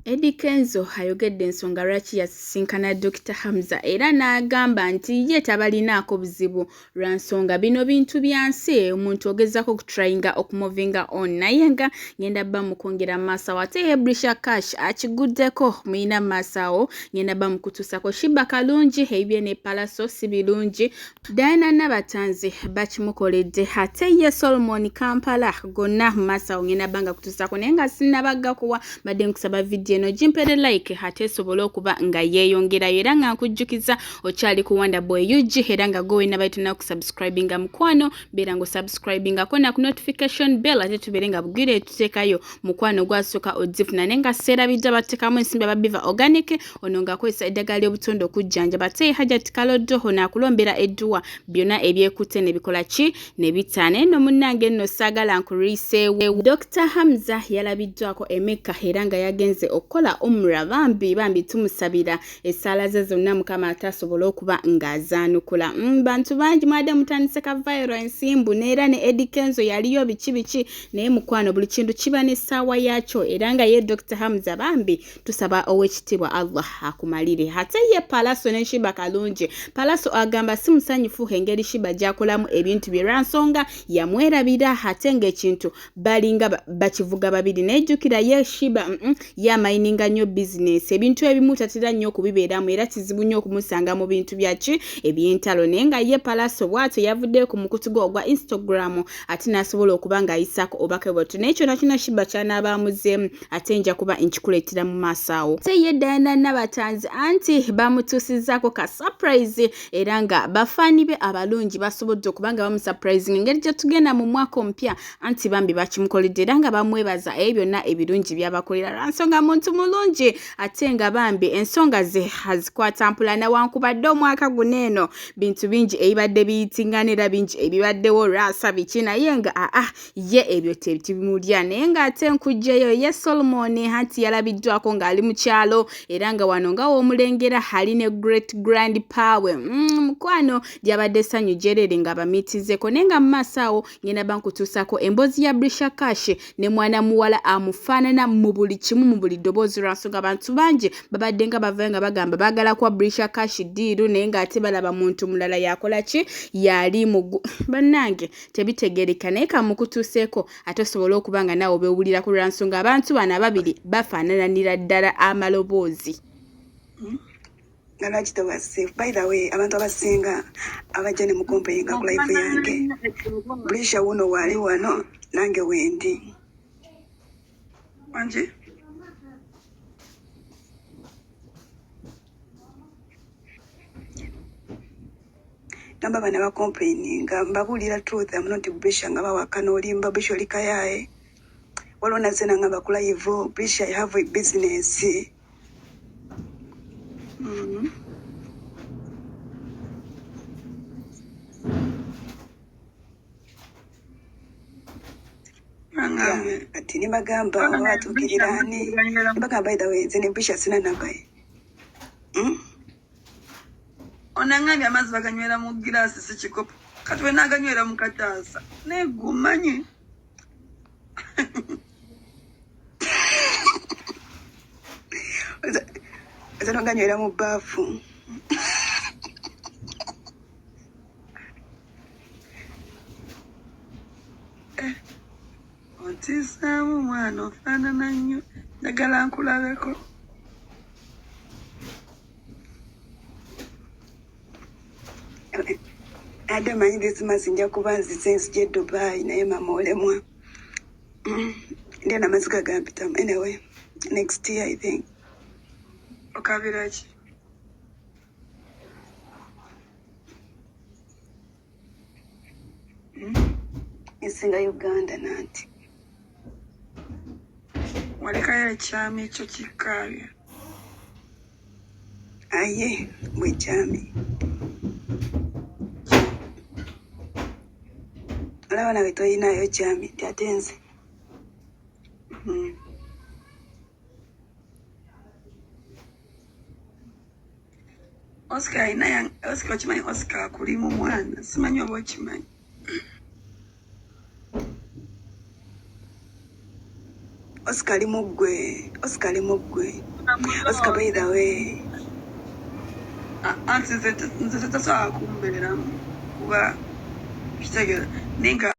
Eddy Kenzo ayogedde ensonga lwaki yasisinkana Dokita Hamza era n'agamba nti ye tabalinaako buzibu lwa nsonga bino bintu bya nsi omuntu ogezaako okutrayinga okumovinga on naye nga ngenda bba mukwongera maaso awo ate ye Brisha Cash akiguddeko muyina maaso awo ngenda bba mukutuusako Shiba Kalungi ebibye ne Pallaso si birungi Diana Nabatanzi bakimukoledde ate ye Solomon Kampala gonna maaso awo ngenda banga kutusaako naye nga sinnabagga kuwa mbadde nkusaba vidiyo eno gimpere like ate esobole okuba nga yeeyongerayo era nga nkujjukiza okyali ku Wonder Boy UG era nga gwe wenna bali tonna kusubscribinga mukwano beera nga osubscribingako na ku notification bell ate tubeere nga bugwire tuteekayo mukwano gwasooka odzifuna naye nga seerabidde abateekamu ensimbi aba Biva Organic ono ng'akozesa eddagala ly'obutonde okujjanjaba ate Hajat Kaloddo ono akulombera edduwa byonna ebyekutte ne bikola ki ne bitta naye nno munnange nno saagala nkulwiseewo Dr Hamza yalabiddwako e Mecca era nga yagenze okukola Umrah bambi bambi tumusabira essaala ze zonna Mukama ate asobole okuba ng'azaanukula bantu bangi mwadde mutandise ka violence mbu neera ne Eddy Kenzo yaliyo biki biki naye mukwano buli kintu kiba n'essaawa yaakyo era nga ye Dr Hamza bambi tusaba owekitiibwa Allah akumalire ate ye Pallaso ne Shiba Kalungi Pallaso agamba si musanyufu engeri Shiba gyakolamu ebintu bye lwansonga yamwerabira ate ng'ekintu balinga bakivuga babiri naye jjukira ye Shiba ye amayininga nnyo bizinesi ebintu ebimu tatera nnyo okubibeeramu era kizibu nnyo okumusanga mu bintu byaki eby'entalo naye nga ye Pallaso bw'atyo yavuddeyo ku mukutu gwe ogwa Instagram ate n'asobola okuba ng'ayisaako obubaka bwatyo naye kyona kyona Shiba ky'anaaba amuzeemu ate nja kuba nkikuleetera mu maaso awo. Ate ye Diana Nabatanzi anti bamutuusizzaako ka surprise era nga bafaani be abalungi basobodde okuba nga bamusurprising engeri gye tugenda mu mwaka omupya anti bambi bakimukoledde era nga bamwebaza ebyo byonna ebirungi by'abakolera lwa nsonga muntu mulungi ate nga bambi ensonga ze azikwata mpola newankubadde omwaka guno eno bintu bingi ebibadde biyitingana era bingi ebibaddewo lwasa biki naye nga aa ye ebyo tebimulya naye ng'ate nkugyeyo ye Solomon anti yalabiddwako ng'ali mu kyalo era nga wano nga w'omulengera ali ne great grand power mukwano lyabadde essanyu jjereere nga bamiitizeko naye nga mu maaso awo ngenda bankutuusaako emboozi ya Brisha Cash ne mwana muwala amufaanana mu buli kimu mu buli ddoboozi lwa nsonga abantu bangi babadde nga bavayo nga bagamba baagala kuwa Brisha Cash ddiiru naye ng'ate balaba muntu mulala yakola ki yali mu bannange tebitegeereka naye kamukutuuseeko ate osobole okuba nga naawe obeewulirako lwa nsonga abantu bano ababiri bafaanananira ddala amaloboozi. Nga lwaki toba safe? By the way, abantu abasinga abajja ne mukomplainga ku life yange, Brisha wuno waali wano nange wendi. Wangi? Gamba bano abacomplaininga mbabuulira truth, I'm not Brisha nga bawakana olimba Brisha oli kayaaye. Waliwo nazze nangamba ku live, Brisha I have a business. Kati ne bagamba oba batuukirira ani, ne bagamba by the way nze ne Brisha sina namba ye. Onangambye amazzi baganywera mu giraasi si kikopo, kati we naaganywera mu kataasa naye gumanyi. Nze noganywera mu bbaafu. Ontiisaamu mwana, ofaanana nnyo, njagala nkulabeko. Ate manyi this month nja kuba nzize nzije e Dubai naye mama olemwa. Ndi n'amaziga gampitamu. Anyway, next year I think. Okabira ki? Nsinga Uganda nanti. Walekayo ekyami ekyo kikaabya. Aye bwe kyami. Olaba nawe toyinayo kyami nti ate nze. Oscar alina, Oscar okimanyi Oscar akulimu mwana, simanyi oba okimanyi. Oscar ali mu ggwe, Oscar ali mu ggwe. Oscar, by the way, Anti nze, nze tetasobola kumbeeramu kuba kitegeera ninga.